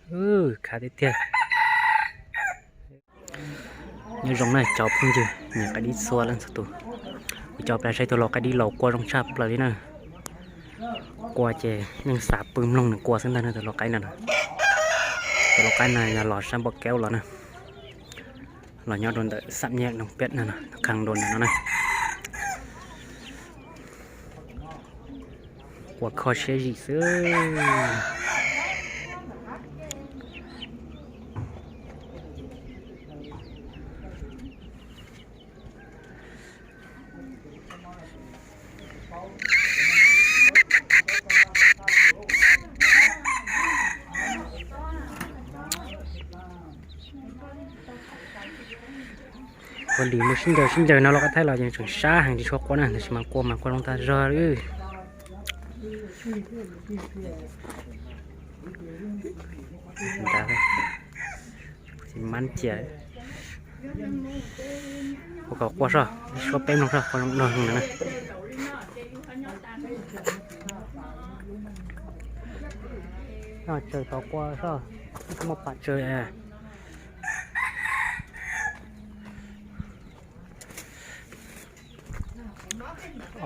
Khav tiag tiag. Nyob zoo na cov phooj ywg, niam qaib dib txhua leej txhua tus. Kuv coj peb saib tus lau qaib dib laus qua zoo tshaj plaws li na. Qua ces yeej xav pw mloog nws qua xwb ntag na tus lau qaib no. Tus lau qaib no yog los sab npauj keub los na, los nyob rau ntawm xam nyaj noo peb no, khee dua ntawm no na. Qua kho siab zim xwb. Ua li mus sib ncaws sib ncaws no los qab thaib los yeej tseem sab heev tsis tshua qua na, tab sis mas qua mas qua zoo tag zog li. Mab cia, ua kom qua soj, suab peb mloog soj qua zoo dog na. Noj tsaws tau qua soj, muaj pam tsaws.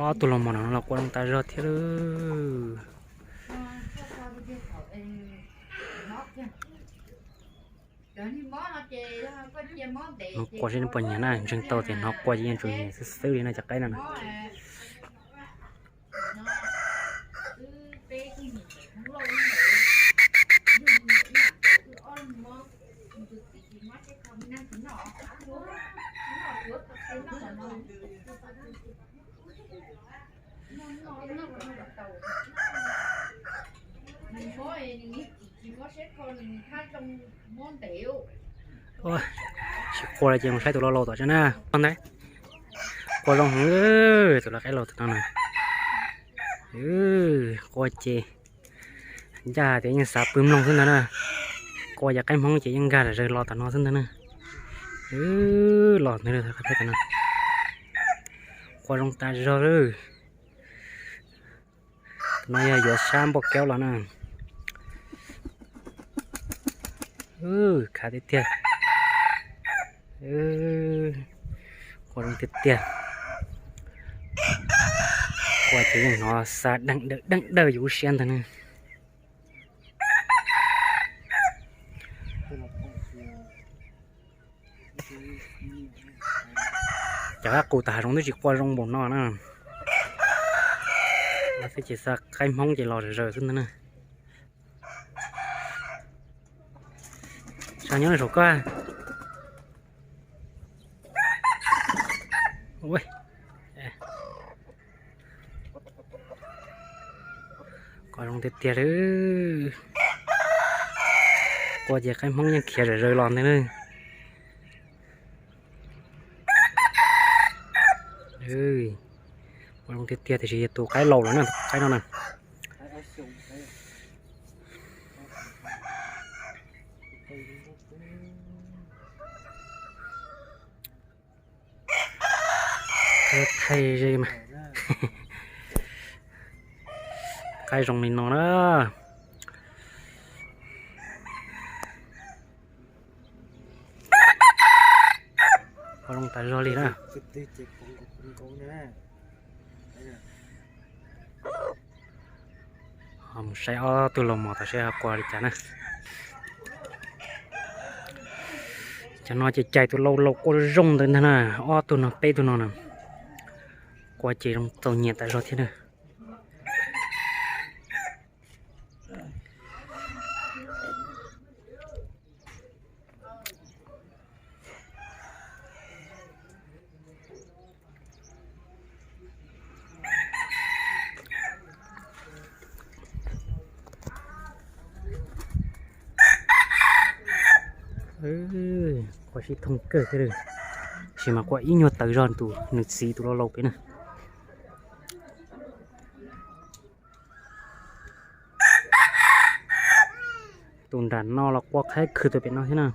Ob tug los mos no los qua zoo tas zog thiab lawm. Hnov qua seb nej puas nyiam na, ntseeg tau tias hnov qua ces yeej tsuas nyiam xwb xwb li no cov qaib no na. Tsis qua li ces mus saib tus lau laus tom tsev na. Ntawd qua zoo heev, tus lau qaib laus tom no na. Qua ces ncaj tias yeej xav pw mloog xwb ntag na. Qua ces qaib Hmoob ces yeej nkag zawg los tom no xwb ntag na. Los ntawd tom no, qua zoo tas zog lawm. Tus no yog yuav sab npauj keub los na. Khav tiag tiag. Qua zoo tiag tiag. Qua ces yeej hnov xa deej dawj deej dawj yus lub siab ntag na. Cov qab qus tas hav zoov twb tsis qua zoo npaum no na. Xwb ces xa qaib Hmoob ces los zawg zawg xwb ntag na. Sav nyob saum koj. Qua zoo tiag tiag li. Qua ces qaib Hmoob yeej khiav zawg zawg los ntag na. Ua zoo tiag tiag tiam sis yog tus qaib laus lawm na, qaib no na. Thaij ze mas. Qaib zoo li no na. Qua zoo tas zog li na. Mus saib ob tug laus mos tom seb ho qua li cas na. Cov no ces cais tus lau laus qua zoo ntawd ntag na. Ob tug no peb tug no na, qua ces zoo txaus nyiam tas zog thiab na. Qua sib thooj kawg thiab, tab sis mas qua ib nyuag tawv zog tus nws txiv tus lau laus pem na. Tus nram no los qua qhaib khw tus pem no thiab na.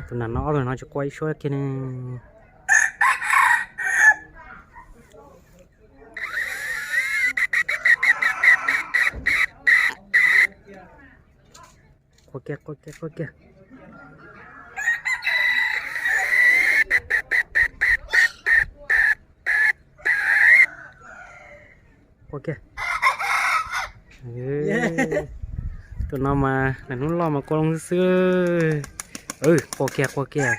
Tus nram no ob tug no tsis qua ib suab kiag ne. kiag, qua kiag, qua kiag. Qua kiag. Tus no mas lawv hnub loj mas qua loo xwb xwb. Qua kiag, qua kiag.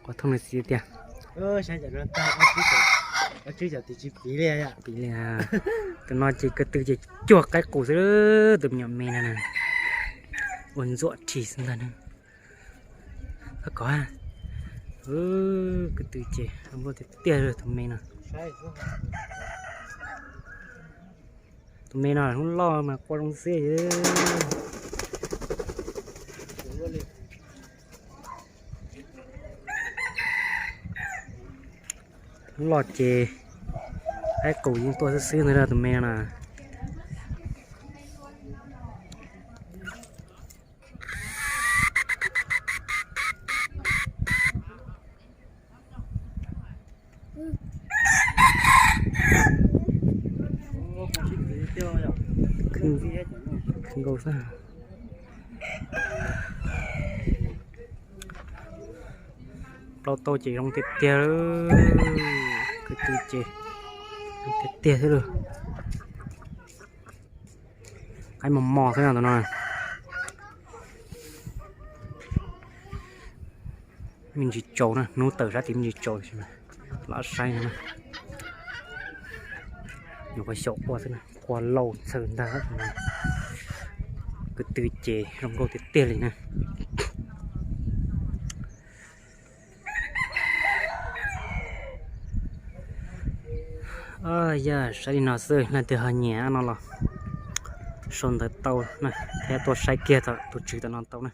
Qua thooj nws xis tiag. Piv li. Tus no ces ko tw ces cuag qaib qus xwb, tus me nyuam me no na. Ua ntxuam ris xwb ntag na. Koj kov, ko tw ces zoo nkauj tiag tiag tus me no. Tus me no hnub loj mas qua loo xwb. Hnub loj ces qaib qus yeej tuaj xwb xwb ntag tus me no na. Khwv nkaus xwb. Plaub tauj ces zoo tiag tiag, ko tw ces zoo tiag tiag xwb lauj. Qaib mos mos xwb no tus no. Me ntsis tsaus na, hnub tawm sab tid me ntsis tsaus, lam saib no na. Nyuam qhuav xyaum qua xwb na, qua laus ntxhaws ntag. Ko tw ces zoo nkauj tiag tiag li na. Yog saib li no xwb, leej twg ho nyiam no los sau ntawv tau na, thiab tuaj saib kiag tom tus tswv tom no tau na.